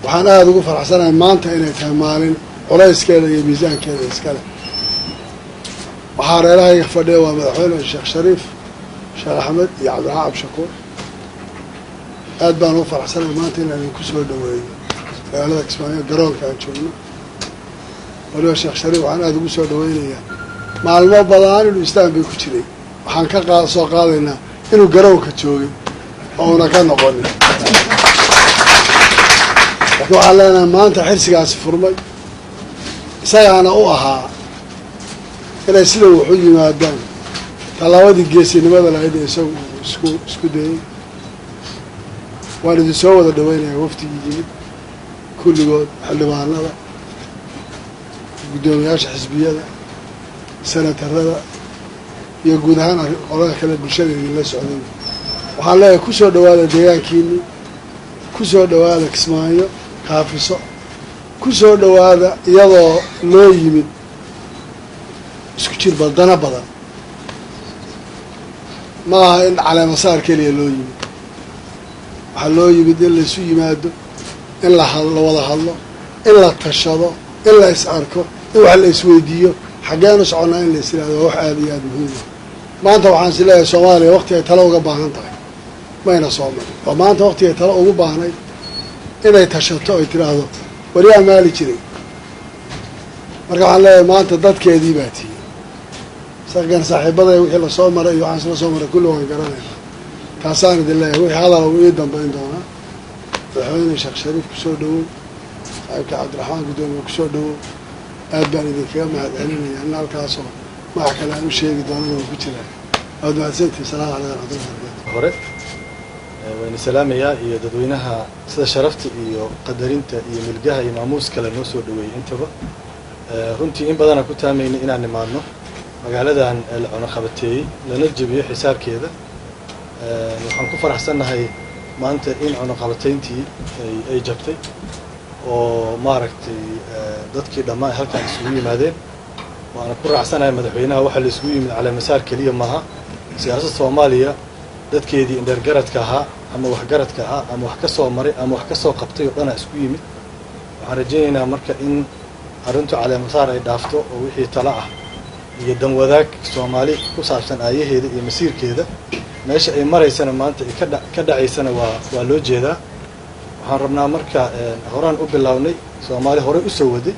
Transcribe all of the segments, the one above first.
Waxaan aada ugu faraxsanahay maanta inay tahay maalin culayskeeda iyo miisaankeeda iskale. Waxaa reerahayga fadhiya waa Madaxweyne Sheekh Shariif Sheekh Axmed iyo Cabdiraxmaan Cabdishakuur. Aad baan ugu faraxsanahay maanta inaan idinku soo dhaweeyo magaalada Kismaayo, garoonka aan joogno. Waliba Sheekh Shariif waxaan aada ugu soo dhaweynayaa, maalmo badan inuu istaan bay ku jiray, waxaan ka soo qaadaynaa inuu garoonka joogay oo una ka noqonin. Laakiin waxaan leenahay maanta xirsigaasi furmay, isagaana u ahaa inay sida wax u yimaadaan tallaabadii geesinimada lahayd ee isagu isku dayay. Waan idin soo wada dhaweynayaa, waftigii yimid kulligood, xildhibaanada, guddoomiyaasha xisbiyada, senatarada iyo guud ahaan qolada kale bulshada idinla socday. Waxaan leeyahay, ku soo dhawaada deegaankiini, ku soo dhawaada Kismaayo kaafiso, ku soo dhawaada iyadoo loo yimid isku jir badana badan. Ma aha in caleemasaar keliya loo yimid. Waxaa loo yimid in laysu yimaado, in la wada hadlo, in la tashado, in la is arko, in wax la isweydiiyo, xaggeenu soconnaa in la is yihahdo. Waa wax aada iyo aada muhiim ah. Maanta waxaan is leeyahay, Soomaaliya waqti ay talo uga baahan tahay mayna soo marin. Oo maanta waqtigay talo ugu baahnay inay tashato, ay tiraahdo, "Wariyaa maali jiray?" Marka waxaan leeyahay, maanta dadkeedii baa tihi sagan saaxiibada, wixii lasoo maray iyo waxaan isla soo maray kulli waan garanaynaa. Taasaan idin leeyahay. Wixii hadala uu ii dambayn doonaa. Madaxweyne Sheekh Shariif, kusoo dhawow. Saaxiibka Cabdiraxmaan, guddoomiye, kusoo dhawow. Aad baan idinkaga mahad celinaya in halkaasoo magac kale aan u sheegi doonana waan ku jiraa. Waad mahadsantihi. Salamu calaykum raxmatullahi barakatu. Hore wayna salaamayaa iyo dadweynaha sida sharafta iyo qadarinta iyo milgaha iyo maamuus kale noo soo dhaweeyey intaba. Runtii in badanaan ku taamaynay inaan nimaadno magaaladan la cunaqabateeyey, lana jebiyo xisaarkeeda. Waxaan ku faraxsannahay maanta in cunaqabateyntii ay jabtay oo maaragtay dadkii dhammaan halkaan isugu yimaadeen. Waana ku raacsanahay madaxweynaha, waxaa la isugu yimid caleemasaar keliya maaha. Siyaasadda Soomaaliya dadkeedii indheergaradka ahaa ama waxgaradka ahaa ama wax ka soo maray ama wax ka soo qabtay oo dhanaa isku yimid. Waxaan rajaynaynaa marka in arrintu caleemasaar ay dhaafto oo wixii talo ah iyo danwadaag Soomaali ku saabsan aayaheeda iyo masiirkeeda meesha ay maraysana maanta ay ka dhacaysana waa loo jeedaa. Waxaan rabnaa marka, horaan u bilownay, Soomaali horey u soo waday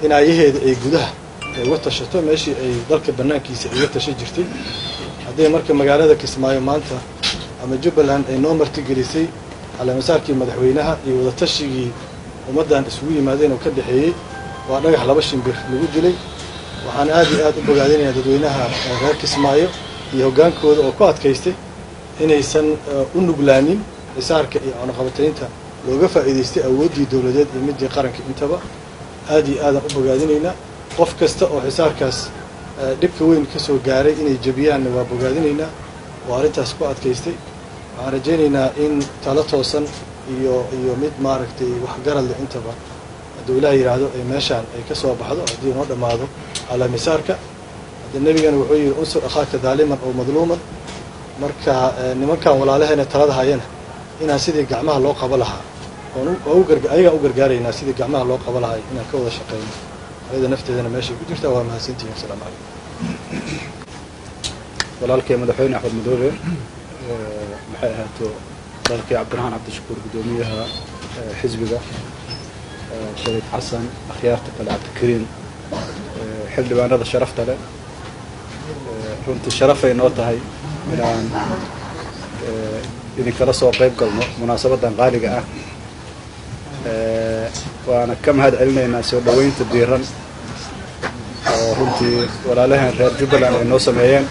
in aayaheeda ay gudaha ay uga tashato meeshii ay dalka bannaankiisa iga tashan jirtay. Hadday marka magaalada Kismaayo maanta ama Jubbaland ay noo martigelisay caleemasaarkii madaxweynaha iyo wadatashigii ummaddan isugu yimaadeen oo ka dhexeeyey, waa dhagax laba shimbir lagu dilay. Waxaan aad iyo aad u bogaadinayaa dadweynaha reer Kismaayo iyo hoggaankooda oo ku adkaystay inaysan u nuglaanin xisaarka iyo cunaqabataynta looga faa'iidaystay awooddii dowladeed iyo midii qaranka intaba. Aad iyo aadaan u bogaadinaynaa. Qof kasta oo xisaarkaas dhibka weyn ka soo gaaray inay jebiyaanna waa bogaadinaynaa oo arrintaas ku adkaystay. Waxaan rajaynaynaa in talo toosan iyo mid maaragtay waxgarad leh intaba, hadduu Ilaah yidhaahdo, ay meeshaan ay ka soo baxdo haddii noo dhammaado caleemisaarka. Hadda Nebigana wuxuu yidhi, "Unsur akhaaka daaliman oo madluuman." Marka nimankan walaalaheena talada hayana inaan sidii gacmaha loo qabo lahaa oon ayagaan u gargaaraynaa, sidii gacmaha loo qabo lahaa inaan ka wada shaqeyno, ayada nafteedana meeshay ku jirtaa. Waa mahadsantihiin. Asalaamu calaykum. Walaalkay Madaxweyne Axmed Madoobe, maxay ahaato, walaalkay Cabdiraxmaan Cabdishakuur, guddoomiyaha xisbiga, Shariif Xasan, akhyaarta kale, Cabdikariim, xildhibaanada sharafta leh, runtii sharafay noo tahay inaan idinkala soo qayb galno munaasabaddan qaaliga ah. Waana ka mahad celinaynaa soo dhoweynta diiran oo runtii walaalaheen reer Jubbaland ay noo sameeyeen.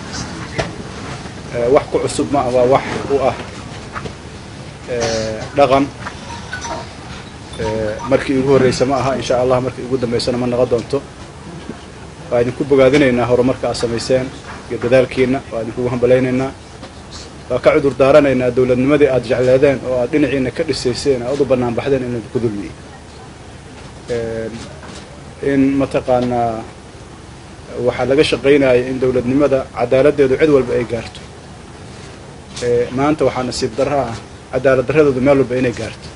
Wax ku cusub ma ah, waa wax u ah dhaqan. Markii igu horreysa ma aha, insha Allah markii ugu dambeysana ma noqon doonto. Waa idinku bogaadinaynaa horumarka aad samayseen iyo dadaalkiina, waa idinkugu hambalaynaynaa. Waa ka cudur daaranaynaa dowladnimadii aad jecleedeen oo aad dhinaciina ka dhisayseen, aad u bannaan baxdeen, in idinku dulmiyey, in mataqaanaa waxaa laga shaqaynaya in dowladnimada cadaaladdeedu cid walba ay gaarto. Maanta waxaa nasiib darro ah cadaalad darradoodu meel walba inay gaarto.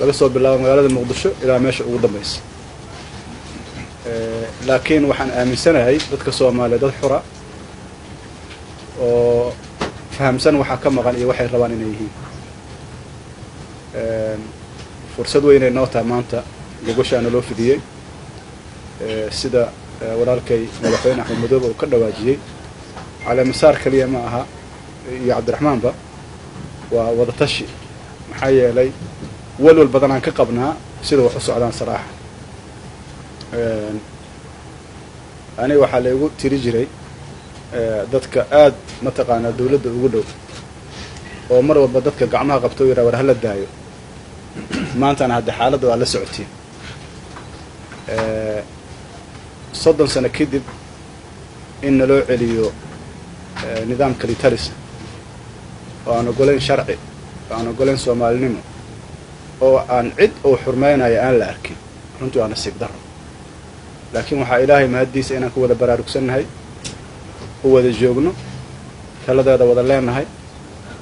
Laga soo bilaabo magaalada Muqdisho ilaa meesha ugu dambaysa. Laakiin waxaan aaminsanahay dadka Soomaaliya dad xura oo fahamsan waxaa ka maqan iyo waxay rabaan inay yihiin. Fursad weynay noo tahay maanta gogoshaana loo fidiyey, sida walaalkay Madaxweyne Axmed Madoobe uu ka dhawaajiyey. Caleemasaar keliya ma aha iyo Cabdiraxmaanba, waa wadatashi. Maxaa yeelay walwal badan aan ka qabnaa sida wax u socdaan. Saraaxa, aniga waxaa la igu tiri jiray dadka aad mataqaanaa dawladda ugu dhow oo mar walba dadka gacmaha qabto o yidhaha war hala daayo. Maantana hadde xaaladda waa la socotiin. 30 sano kadib in naloo celiyo nidaam kalitalis oo aan ogolayn sharci, oo aan ogolayn Soomaalinimo, oo aan cid uu xurmaynayo aan la arkin, runtii waa nasiib daro. Laakiin waxaa Ilaahay mahaddiisa inaan ku wada baraarugsannahay, u wada joogno, taladeeda wada leenahay,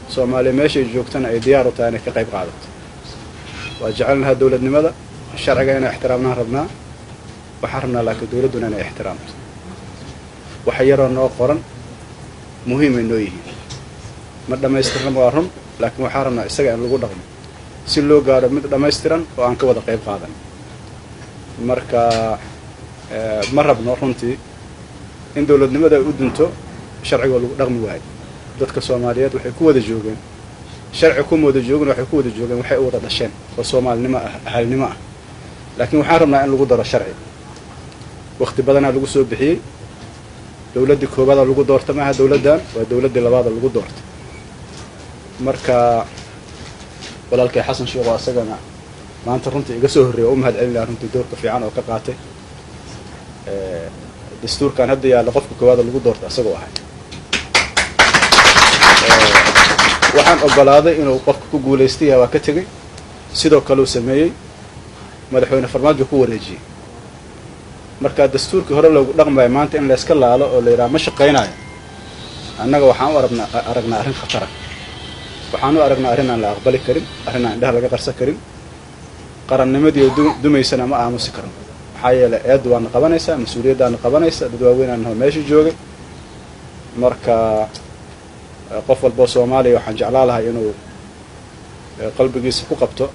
Soomaaliya meeshay joogtana ay diyaar u tahay inay ka qayb qaadato. Waa jecelnahaa dowladnimada, sharciga inay ixtiraamnaan rabnaa. Waxaan rabnaa laakiin dowladduna inay ixtiraamto. Waxa yaroo noo qoran muhiimay noo yihiin. Ma dhammaystirna, waa run, laakiin waxaan rabnaa isaga in lagu dhaqmo si loo gaaro mid dhammaystiran oo aan ka wada qayb qaadan. Marka ma rabno runtii in dowladnimada ay u dunto sharcigoo lagu dhaqmi waayo. Dadka Soomaaliyeed waxay ku wada joogeen sharci, kuma wada joogin, waxay ku wada joogeen waxay u wada dhasheen oo Soomaalinimo ah, ahalnimo ah. Laakiin waxaan rabnaa in lagu daro sharci. Wakti badanaa lagu soo bixiyey. Dowladdii koobaada lagu doorta maaha dowladdan, waa dowladdii labaada lagu doortay. Marka walaalkay Xasan Sheekh oo asagana maanta runtii iga soo horreeya, u mahad celin lahaa runtii doorka fiican oo ka qaatay dastuurkan hadda yaalla. Qofka koowaada lagu doorta asagoo ahay. Waxaan ogolaaday inuu qofka ku guulaystay waa ka tegey. Sidoo kale uu sameeyey Madaxweyne Farmaajo, ku wareejiyey. Marka dastuurkii hore loogu dhaqmayo maanta in layska laalo oo la yidhaha ma shaqaynayo, annaga waxaan u aragnaa arrin khatara. Waxaan u aragnaa arrin aan la aqbali karin, arrin aan indhaha laga qarsan karin. Qarannimadii oo dumaysana ma aamusi karno. Maxaa yeelay eeddu waana qabanaysaa, mas-uuliyaddaana qabanaysa, dad waaweynaan naho meesha joogay. Marka qof walboo Soomaaliya waxaan jeclaa lahay inuu qalbigiisa ku qabto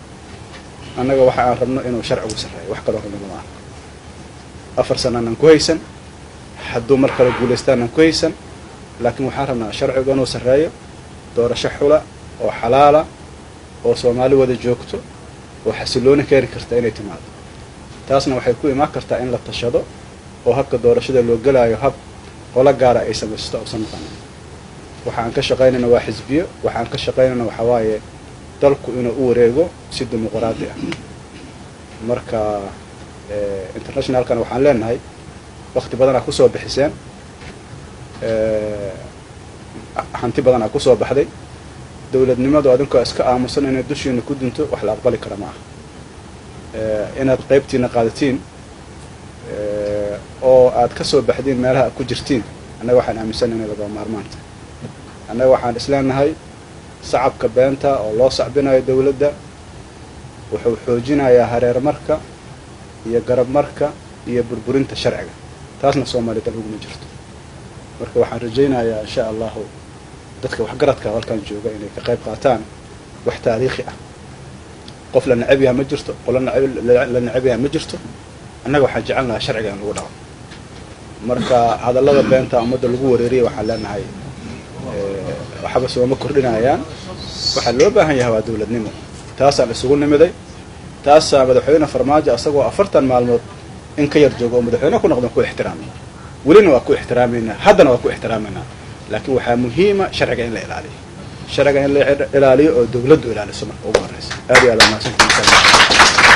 annaga waxa aan rabno inuu sharcigu sarreeyo. Wax kaloo rabno lama arko. 4 sanaanan ku haysan, hadduu mar kale guulaystaanan ku haysan, laakiin waxaan rabnaa sharcigu inuu sarreeyo, doorasho xula oo xalaala oo Soomaali wada joogto oo xasilooni keeni karta inay timaado. Taasna waxay ku imaan kartaa in la tashado oo habka doorashada loo gelaayo hab qolo gaara ay samaysato uusan noqonin. Waxaan ka shaqaynayna waa xisbiyo. Waxaan ka shaqaynayna waxaa waaye dalku inuu u wareego si dimuqraadi ah. Marka internationalkana waxaan leenahay wakti badanaa kusoo bixiseen, hanti badanaa kusoo baxday. Dowladnimadu adinkoo iska aamusan inay dushiina ku dunto wax la aqbali kara ma aha. Inaad qaybtiina qaadatiin oo aad ka soo baxdiin meelaha aad ku jirtiin, annaga waxaan aaminsanay inay lagama maarmaanta. Annaga waxaan isleenahay sacabka beenta oo loo sacbinayo dowladda wuxuu xoojinayaa hareermarka iyo garabmarka iyo burburinta sharciga. Taasna Soomaaliya dal uguma jirto. Marka waxaan rajaynayaa insha Allahu dadka waxgaradka halkan jooga inay ka qayb qaataan wax taariikhi ah. Qof la necab yaha ma jirto, qolo la necab yaha ma jirto. Annaga waxaan jecel lahaa sharciga in lagu dhaqmo. Marka hadallada beenta ummadda lagu wareeriyay waxaan leenahay waxba sooma kordhinayaan. Waxaa loo baahan yahay waa dowladnimo. Taasaan isugu nimiday, taasaa Madaxweyne Farmaajo asagoo 40 maalmood in ka yar jooga oo madaxweyne ku noqdan ku ixtiraamay. Welina waa ku ixtiraamaynaa, haddana waa ku ixtiraamaynaa. Laakiin waxaa muhiima sharciga in la ilaaliyo, sharciga in la ilaaliyo oo dowladdu ilaaliso marka ugu horreysa. Aad iyo aad waa mahadsantihin.